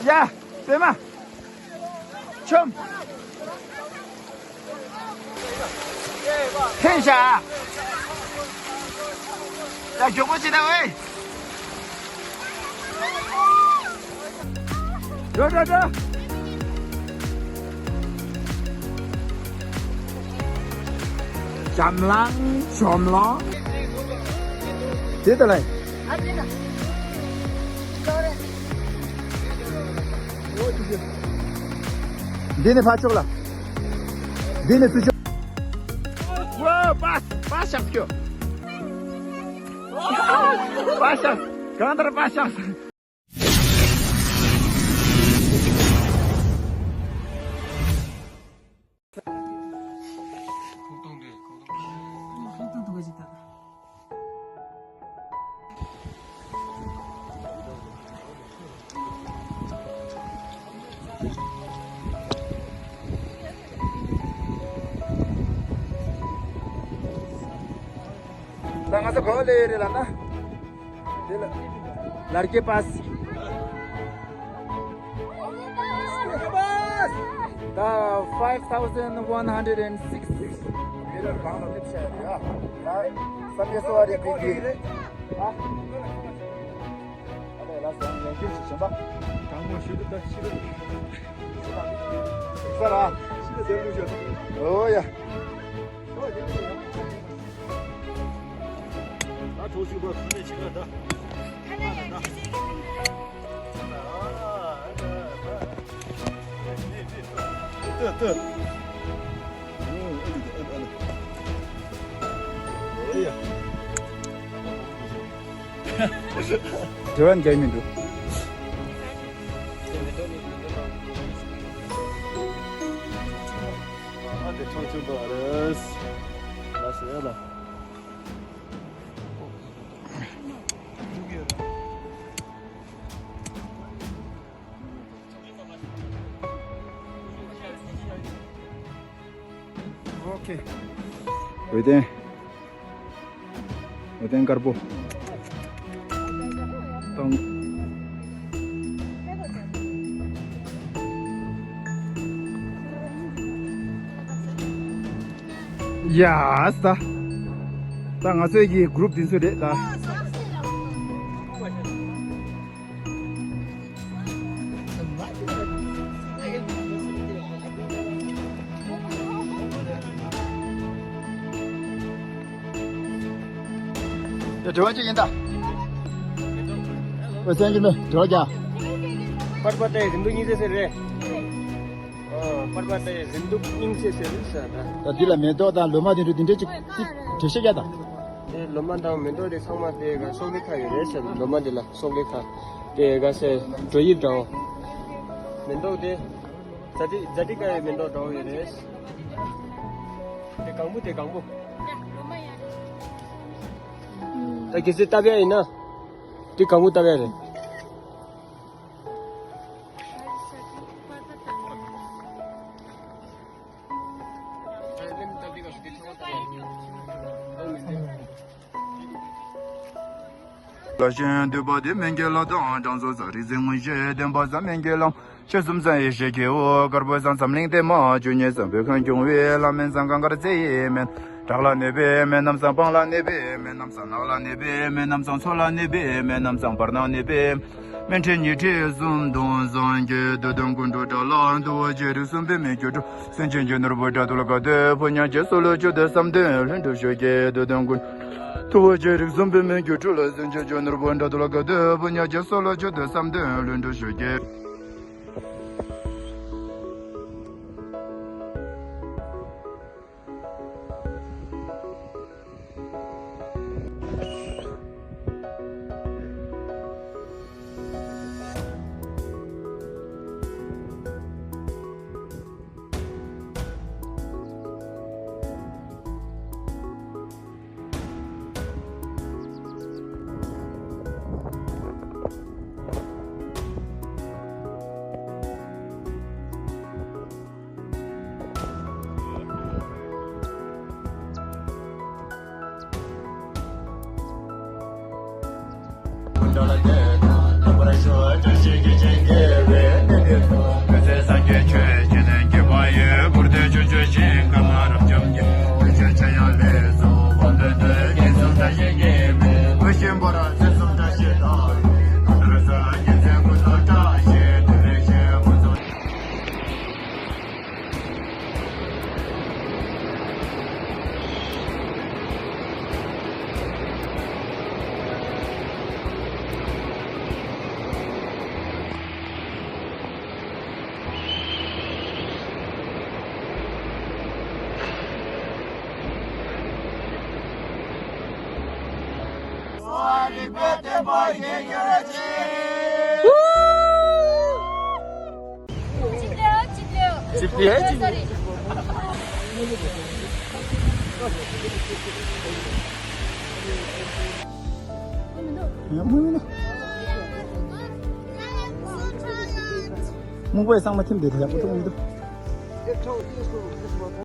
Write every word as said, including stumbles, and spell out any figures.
ཡ། པད་མ། ཆོམ། ཐེན་ཤ། ཡ། མགྱོགས་པོ་བྱེད་ད་ཝེ། འགྲོ་འགྲོ་འགྲོ། འཇམ་ལང་ཇོམ་ལང་། དེ་ལྟ་ལ། འདི་ནས་ཕར་ཕྱོགས་ལ། འདི་ནས་ཚུར་ཕྱོགས། ཝ། པ། པ་ཤག་སྐྱོ། པ་ཤག། གང་ལྟར་པ་ཤག། ད་ང་ཚོ་གོ་ལེ་རེད་ལ་ན། དེ་ལ་ལར་ཀེ་པཱས། ད་five thousand one hundred and six མི་རར་གང་ལ་སླེབས་བྱ་ཡ་རེད་ཡ། ད་སམ་ཡེ་སོ་བ་རེད་པི་གི། ཨ། ཨ་ལས་ལ་སོང་ཡང་ཁྱེར་ཞིག་བྱམས་པ། དྲང་པོ་ཞུ་དུ་ད་ཤི་རུ། ས་ར། ཤི་རུ་དེ་རུ་ཞོ། ཨོ་ཡ། ད་གྲོ་ཞུ་བ་ཁ་ནས་ཕྱི་ལ་ད། ད་ད། ཏུ་ཏུ། འོ་ཡ། དྲི་བ་འགའ་མི་འདུག་ཨ་དེ་ཆུང་ཆུང་པ་རེད། ལ་ཟེར་ཡ་ལ། ཨོ་ཁེ། འོད་ལྡན། འོད་ལྡན་དཀར་པོ། ཏང་། ཡ་ས། ད་ང་ཚོའི་གི་གུ་རུབ་འདི་ཚོ་རེད་ད། ཡ། དྲི་བ་གཅིག་ཡིན་ད། ཨོ་སེང་གེ་མེ་དྲི་བ་རྒྱག་པར་པར་ཏའི་རིན་པོ་གཉིས་ཚེ་ཟེར་རེད། ཨ། པར་པར་ཏའི་རིན་པོ་གཉིས་ཚེ་ཟེར་རེད་ཟེར་ད། ད་འདི་ལ་མེ་ཏོག་དང་ལོ་མ་དེ་འདྲ་དེ་འདྲ་གཅིག་གཅིག་འགྲེལ་བཤད་རྒྱག་དང་། དེ་ལོ་མ་དང་མེ་ཏོག་དེ་ཚང་མ་དེ་ག་སོག་ལེ་ཁ་ཡོད་རེད་ཟེར། ལོ་མ་དེ་ལ་སོག་ལེ་ཁ་དེ་ག་ཟེར་དྲོ་དབྱིབས་འདྲ་བོ། མེ་ཏོག་དེ་ཛ་ཏི་ཛ་ཏི་ཀ་ཡི་མེ་ཏོག་འདྲ་བོ་ཡོད་རེད། དེ་གང་པོ་དེ་གང་པོ། ད་གལ་སྲིད་བཏབ་ཡ་ཡིན་ན། དེ་གང་པོ་བཏབ་ཡ་རེད། ལ་ཞེན་འདོད་པ་དེ་མན་གྱི་ལ་དང་དྲང་སོ་ས་རིག་འཛིན་མངོན་ཤེས་བསྟན་པ་ས་མན་གྱི་ལམ། ཤེས་གསུམ་ས་ཡེ་ཤེས་ཀྱི་འོད་དཀར་པོའི་ས་འཛམ་གླིང་ལྟད་མོ་བཅུ་གཉིས་ས་བོད་ཁམས་སྐྱོང་བའི་བླ་མེད་ས་གངས་དཀར་རྩེ་ཡི་མེ། བྲག་ལ་གནས་པའི་མེ་རྣམས་སམ། སྤང་ལ་གནས་པའི་མེ་རྣམས་སམ། ནགས་ལ་གནས་པའི་མེ་རྣམས་སམ། མཚོ་ལ་གནས་པའི་མེ་རྣམས་སམ། བར་སྣང་གནས་པའི་མེ། མེ་ཁྲི་ཉི་ཁྲི་གསུམ་སྟོང་སངས་རྒྱས་འདོད་དོན་ཀུན་འགྲུབ། བྲག་ལ་འདུ་བ་བརྒྱད་རིགས་གསུམ་པའི་མེ་སྒྱུ་འཕྲུལ། སེམས་ཅན་གྱི་ནོར་བུ་དགྲ་གདུལ་དཀའ་ཐུབ་ཕོ་ཉ་བརྒྱད་སྲོག་ལོ་བཅུ་དང་བསམ་དོན་ལྷུན་གྲུབ་ཤོག་ཀྱེ། འདོད་དོན་ཀུན་འགྲུབ། བ་བརྒྱད་རིགས་གསུམ་པའི་མེ་སྒྱུ་འཕྲུལ། སེམས་ཅན་གྱི་ནོར་བུ་དགྲ་གདུལ་དཀའ་ཐུབ་ཕོ་ཉ་བརྒྱད་སྲོག་ལོ་བཅུ་དང་བསམ་དོན་ལྷུན་གྲུབ་ཤོག་ཀྱེ། ཅིག་ལེའོ། ཅིག་ལེའོ། ཅིག་ལེའོ། ཅིག་ལེའོ། ཡ། མུ་མི་ནོ། སྨུག་པའི་གཙང་མ་ཐིམ་དེ་ཡག་པོ་ཐུག་མི་འདུག